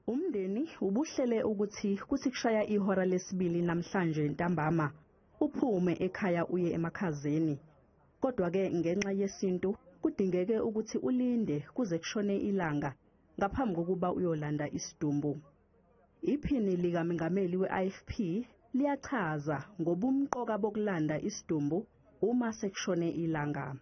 Umndeni ubuhlele ukuthi kuthi kushaya ihora lesibili namhlanje ntambama uphume ekhaya uye emakhazeni. Kodwa-ke ngenxa yesintu kudingeke ukuthi ulinde kuze kushone ilanga ngaphambi kokuba uyolanda isidumbu. Iphini likamengameli we-IFP liyachaza ngobumqoka bokulanda isidumbu uma sekushone ilanga.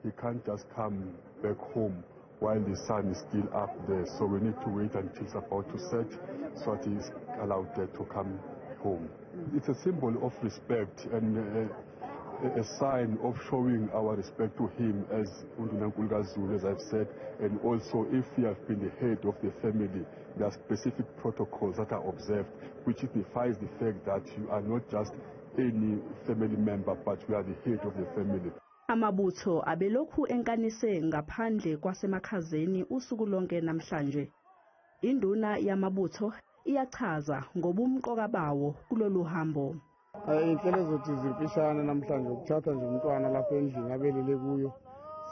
He can't just come back home while the sun is still up there. So we need to wait until it's about to set so that he's allowed there to come home. It's a symbol of respect and a sign of showing our respect to him as uNdunankulu kaZulu, as I've said, and also if he has been the head of the family, there are specific protocols that are observed, which signifies the fact that you are not just any family member, but you are the head of the family. Amabutho abelokhu enkanise ngaphandle kwasemakhazeni usuku lonke namhlanje. Induna yamabutho iyachaza ngobumqoka bawo kulolu hambo. Iy'nhlelo zethu zimfishane namhlanje, ukuthatha nje umntwana lapha endlini abelele kuyo,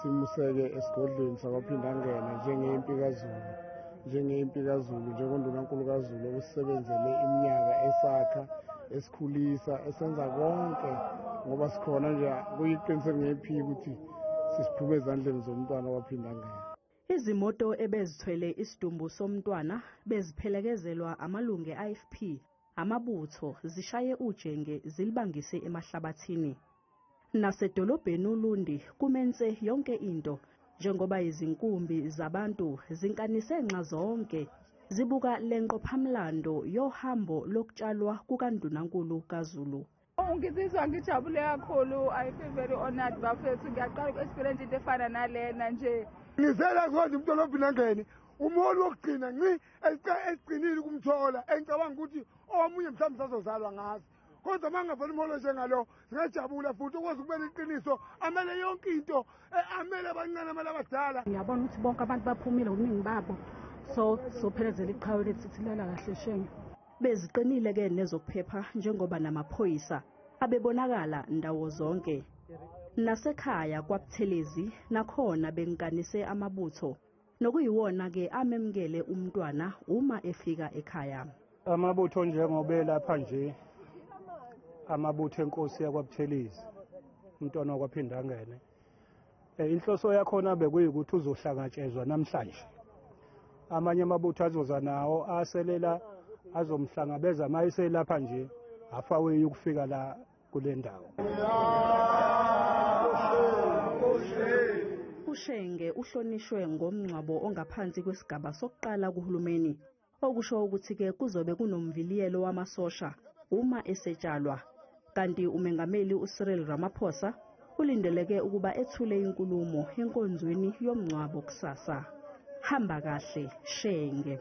simuseke esigodlweni sakwaPhindangene njengempi kaZulu, njengempi kaZulu, njengondunankulu kaZulu okusebenzele iminyaka esakha, esikhulisa, esenza konke, ngoba sikhona nje kuyiqiniseko ngephiki ukuthi sisiphume ezandleni zomntwana waPhindangene. Izimoto ebezithwele isidumbu somntwana beziphelekezelwa amalungu e-IFP, amabutho zishaye ujenge zilibangise emahlabathini. Nasedolobheni Ulundi kumense yonke into njengoba izinkumbi zabantu zinkanise nxa zonke zibuka lenqophamlando yohambo lokutshalwa kukaNdunankulu kaZulu. Ngizizwa ngijabule kakhulu. I feel very honored, bafethu. Ngiyaqala uku-experience into efana nalena nje. Ngizela kodwa umntwana oPhindangene, umholi wokugcina nci esigcinile ukumthola, engicabanga ukuthi omunye mhlawumbe sazozalwa ngazi, kodwa uma ngingavela umholo njengalo singajabula futhi ukwazi ukubeka iqiniso, amele yonke into, amele abancane, amele abadala. Ngiyabona ukuthi bonke abantu baphumile ngobuningi babo, so sophelezela iqhawe lethu sithi lala kahle Shenge. Beziqinile ke nezokuphepha njengoba namaphoyisa abebonakala ndawo zonke. Nasekhaya kwaButhelezi nakhona benkanise amabutho nokuyiwona ke amemukele umntwana uma efika ekhaya. Amabutho njengoba lapha nje, amabutho enkosi yakwaButhelezi, umntwana wakwaPhindangene. Inhloso yakhona bekuyikuthi uzohlangatshezwa namhlanje. Amanye amabutho azoza nawo aselela azomhlangabeza mayeselapha nje afawe ukufika la kule ndawo. UShenge uhlonishwe ngomngcwabo ongaphansi kwesigaba sokuqala kuhulumeni, okusho ukuthi-ke kuzobe kunomviliyelo wamasosha uma esetshalwa. Kanti umengameli uCyril Ramaphosa ulindeleke ukuba ethule inkulumo enkonzweni yomngcwabo kusasa. Hamba kahle Shenge.